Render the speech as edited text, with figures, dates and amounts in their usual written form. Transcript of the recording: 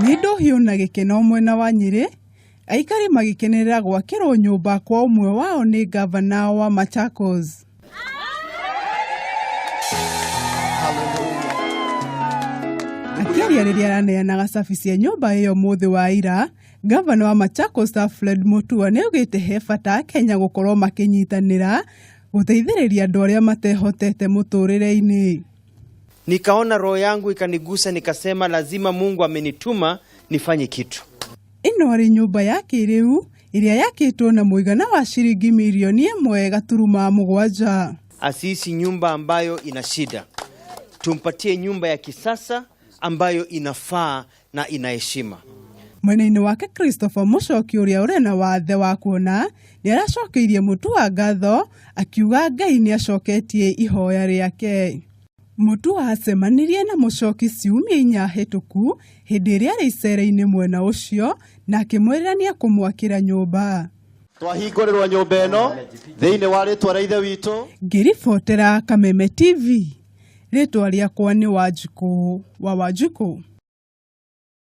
Nĩ ndũhiũ na gĩkeno mwena wa Nyĩrĩ, aikari magĩkenerera gwakĩrwo nyũmba kwa ũmwe wao nĩ ngavana wa Machakos. Akĩaria rĩrĩa araneanaga cabi cia nyũmba ĩyo mũthĩ wa ira, ngavana wa Machakos Alfred Mutua nĩ augĩte he bata Akenya gũkorwo makĩnyitanĩra gũteithĩrĩria andũ arĩa matehotete mũtũrĩre-inĩ. Nikaona roho yangu ikanigusa, nikasema lazima Mungu amenituma nifanye kitu. Ĩno arĩ nyũmba ya kĩrĩu ĩrĩa yakĩtwo na mũigana wa ciringi mirioni 1.7. Asiishi nyumba ambayo ina shida, tumpatie nyumba ya kisasa ambayo inafaa na ina heshima. Mwena-inĩ wake Christopher Mũcoki ũrĩa ũrĩ na wathe wa kuona nĩ aracokeirie Mutua ngatho akiuga Ngai nĩ acoketie ihoya rĩake. Mutua acemanirie na Mũchoki ciumia 4 hĩtũku hĩndĩ ĩrĩa arĩ icera-inĩ mwena ũcio na akĩmwĩrĩra nĩ ekũmwakĩra nyũmba. Twahingũrĩrwo nyũmba ĩno thĩinĩ wa rĩtwa rĩa Ithe witũ. Ngĩribotera Kameme TV, rĩtwa rĩakwa nĩ Wanjikũ wa Wanjikũ.